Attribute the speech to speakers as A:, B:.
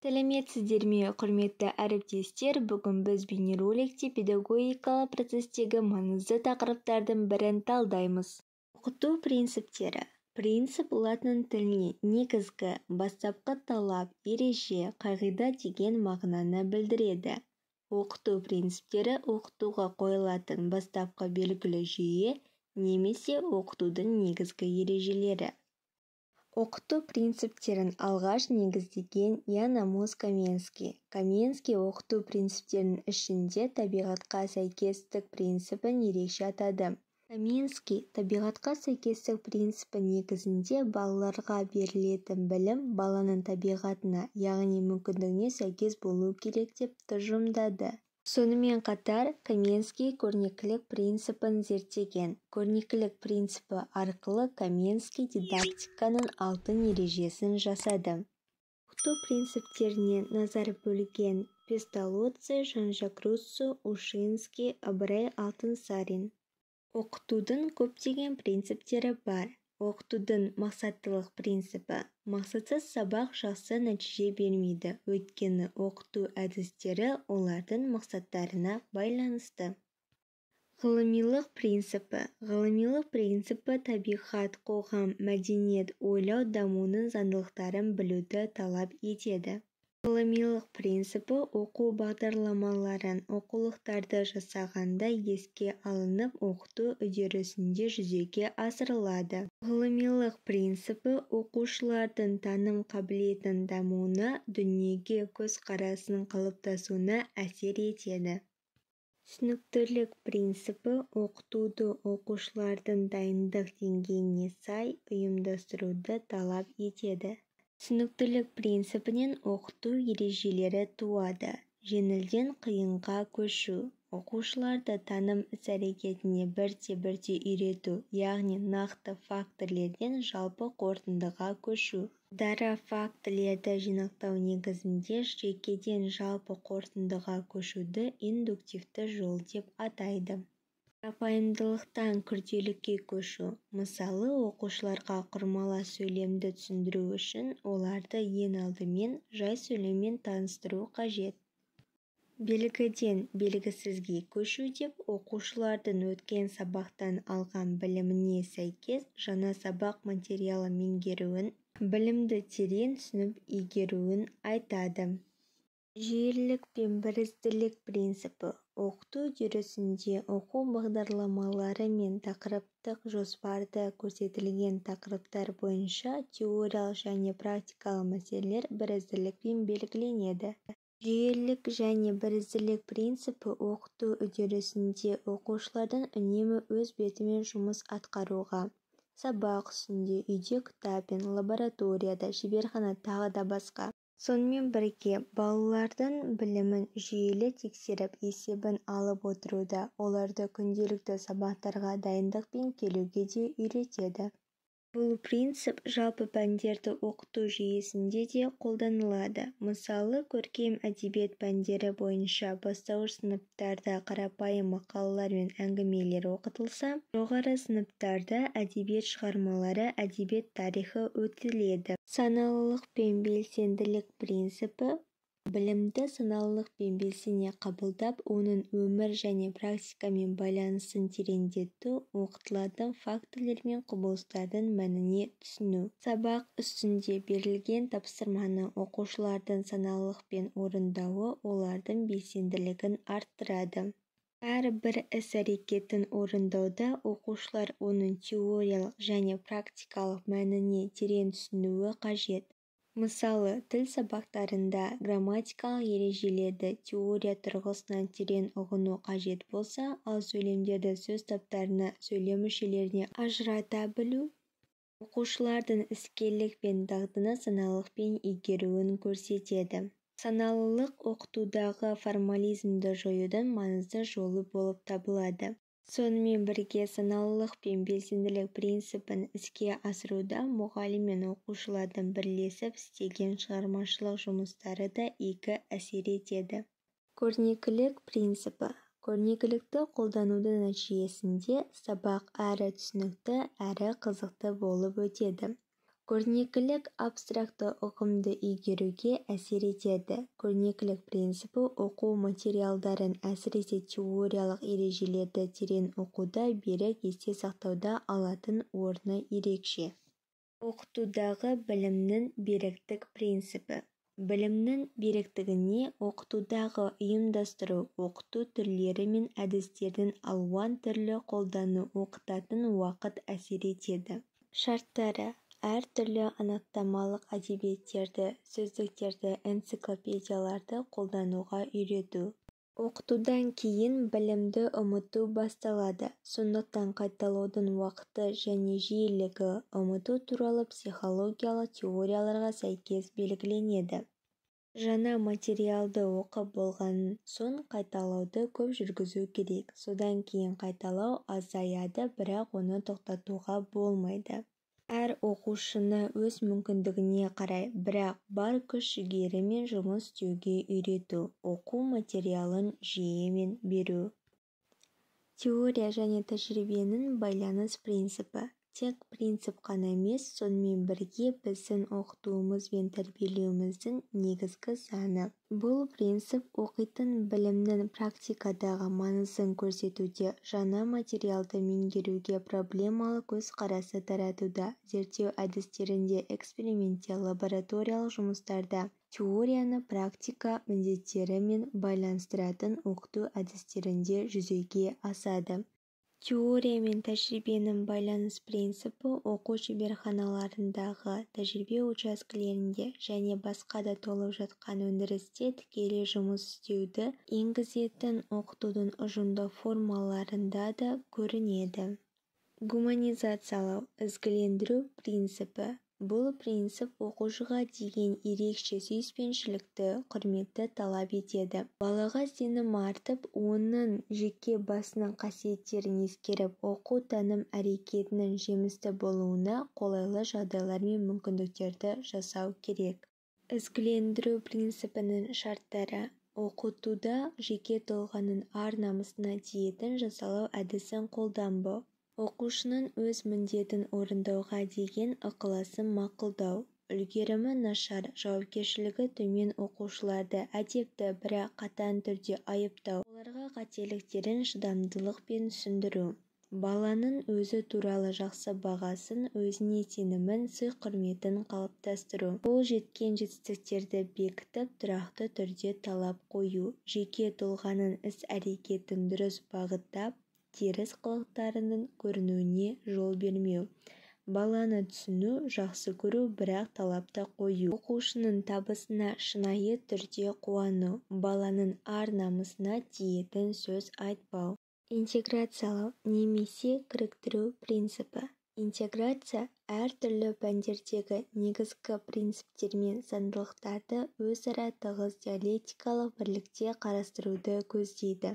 A: Сәлеметсіздер ме, құрметті әріптестер! Бүгін біз бейнероликте педагогикалық процестегі маңызды тақырыптардың бірін талдаймыз. Оқыту принциптері. Принцип латын тілінен негізгі, бастапқы талап, ереже, қағида деген мағынаны білдіреді. Оқыту принциптері оқытуға қойылатын бастапқы белгілі жүйе немесе оқытудың негізгі ережелері. Оқыту принциптерін алғаш негіздеген Ян Амос Коменский. Коменский оқыту принциптерінің ішінде табиғатқа сәйкестік принципін ерекше атады. Коменский табиғатқа сәйкестік принципі негізінде балаларға берілетін білім баланың табиғатына, яғни мүмкіндігіне сәйкес болу керек деп тұжырымдады. Сонымен қатар, Коменский көрнекілік принципін зерттеген. Көрнекілік принципі арқылы Коменский дидактиканың алтын ережесін жасады. Оқыту принциптеріне назар бөлген Песталоцци, Жан-Жак Руссо, Ушинский, Ыбырай Алтынсарин. Оқытудың көптеген принциптері бар. Оқытудың мақсаттылық принципі. Мақсатсыз сабақ жақсы нәтиже бермейді, өйткені оқыту әдістері олардың мақсаттарына байланысты. Ғылымилық принципі. Ғылымилық принципі табиғат, қоғам, мәдениет, ойлау дамуының заңдылықтарын білуді талап етеді. Ғылымилық принципі оқу бағдарламаларын, оқулықтарды жасағанда еске алынып, оқыту үдерісінде жүзеге асырылады. Ғылымилық принципі оқушылардың таным қабілетінің дамуына, дүниеге көзқарасының қалыптасуына әсер етеді. Түсініктілік принципі оқытуды оқушылардың дайындық деңгейіне сай ұйымдастыруды талап етеді. Түсініктілік принципінен оқыту ережелері туады. Жеңілден қиынға көшу, оқушыларды таным іс-әрекетіне бірте-бірте үйрету, яғни нақты фактілерден жалпы қорытындыға көшу. Дара фактілерді жинақтау негізінде жекеден жалпы қорытындыға көшуді индуктивті жол деп атайды. Қарапайымдылықтан күрделілікке көшу. Мысалы, оқушыларға құрмала сөйлемді түсіндіру үшін оларды ең алдымен жай сөйлеммен таныстыру қажет. Белгіден белгісізге көшу деп оқушылардың өткен сабақтан алған біліміне сәйкес жаңа сабақ материалын меңгеруін, білімді терең түсініп игеруін айтады. Жүйелілік пен бірізділік принципі. Оқыту үдерісінде оқу бағдарламалары мен тақырыптық жоспарда көрсетілген тақырыптар бойынша теориялық және практикалық мәселелер бірізділікпен белгіленеді. Жүйелілік және бірізділік принципі оқыту үдерісінде оқушылардың үнемі өз бетімен жұмыс атқаруға, сабақ үстінде, үйде кітаппен, лабораторияда, шеберхана тағы да басқа. Сонымен бірге, балалардың білімін жүйелі тексеріп, есебін алып отыруда, оларды күнделікті сабақтарға дайындықпен келуге де үйретеді. Бұл принцип жалпы пәндерді оқыту жүйесінде де қолданылады. Мысалы, көркем әдебиет пәндері бойынша бастауыш сыныптарда қарапайым мақалалар мен әңгімелер оқытылса, жоғары сыныптарда әдебиет шығармалары, әдебиет тарихы өтіледі. Саналылық пен белсенділік принципі білімді саналылықпен белсене қабылдап, оның өмір және практикамен байланысын тереңдету, оқытылатын фактілер мен құбылыстардың мәніне түсіну. Сабақ үстінде берілген тапсырманы оқушылардың саналылықпен орындауы олардың белсенділігін арттырады. Әрбір іс-әрекетін орындауда оқушылар оның теориялық және практикалық мәніне терең түсінуі қажет. Мысалы, тіл сабақтарында грамматикалық ережелерді теория тұрғысынан терең ұғыну қажет болса, ал сөйлемдерді сөз таптарына, сөйлем мүшелеріне ажырата білу оқушылардың іскерлік пен дағдыны саналылықпен игеруін көрсетеді. Саналылық оқытудағы формализмді жоюдың маңызды жолы болып табылады. Сонымен бірге, саналылық пен белсенділік принципін іске асыруда мұғалім мен оқушылардың бірлесіп істеген шығармашылық жұмыстары да игі әсер етеді. Көрнекілік принципі. Көрнекілікті қолданудың нәтижесінде сабақ әрі түсінікті, әрі қызықты болып өтеді. Көрнекілік абстракты ұғымды игеруге әсер етеді. Көрнекілік принципі оқу материалдарын, әсіресе теориялық ережелерді терең оқуда, берік есте сақтауда алатын орны ерекше. Оқытудағы білімнің беріктік принципі. Білімнің беріктігіне оқытудағы ұйымдастыру, оқыту түрлері мен әдістердің алуан түрлі қолдану, оқытатын уақыт әсер етеді. Шарттары. Әр түрлі анықтамалық әдебиеттерді, сөздіктерді, энциклопедияларды қолдануға үйрету. Оқытудан кейін білімді ұмыту басталады. Сондықтан қайталаудың уақыты және жиілігі ұмыту туралы психологиялық теорияларға сәйкес белгіленеді. Жаңа материалды оқып болған соң қайталауды көп жүргізу керек. Содан кейін қайталау азаяды, бірақ оны тоқтатуға болмайды. Әр оқушыны өз мүмкіндігіне қарай, бірақ бар күш-жігерімен жұмыс істеуге үйрету, оқу материалын жүйемен беру. Теория және тәжірибенің байланыс принципі. Тек принцип қана емес, сонымен бірге біздің оқытуымыз бен тәрбиелеуіміздің негізгі заңы. Бұл принцип оқитын білімнің практикадағы маңызын көрсетуде, жаңа материалды меңгеруге проблемалы көзқарасты таратуда, зерттеу әдістерінде, экспериментте, лабораториялық жұмыстарда, теорияны практика міндеттерімен байланыстыратын оқыту әдістерінде жүзеге асады. Теория мен тәжірибенің байланыс принципі оқу шеберханаларындағы, тәжірибе учаскелерінде және басқа да толып жатқан өндірісте тікелей жұмыс істеуді енгізетін оқытудың ұжымдық формаларында да көрінеді. Гуманизациялау, ізгілендіру принципі. Бұл принцип оқушыға деген ерекше сүйіспеншілікті, құрметті талап етеді. Балаға сенім артып, оның жеке басының қасиеттерін ескеріп, оқу-таным әрекетінің жемісті болуына қолайлы жағдайлар мен мүмкіндіктерді жасау керек. Ізгілендіру принципінің шарттары. Оқытуда жеке тұлғаның ар-намысына тиетін жазалау әдісін қолданбау. Оқушының өз міндетін орындауға деген ықыласын мақұлдау. Үлгерімі нашар, жауапкершілігі төмен оқушыларды әдепті, бірақ қатаң түрде айыптау, оларға қателіктерін шыдамдылықпен түсіндіру. Баланың өзі туралы жақсы бағасын, өзіне сенімін, сый-құрметін қалыптастыру. Қол жеткен жетістіктерді бекітіп, тұрақты түрде талап қою. Жеке тұлғаның іс-әрекетін дұрыс бағыттап, теріс қылықтарының көрінуіне жол бермеу. Баланы түсіну, жақсы көру, бірақ талап та қою. Оқушының табысына шынайы түрде қуану. Баланың ар-намысына тиетін сөз айтпау. Интеграциялау немесе кіріктіру принципі. Интеграция әртүрлі пәндердегі негізгі принциптер мен заңдылықтарды өзара тығыз диалектикалық бірлікте қарастыруды көздейді.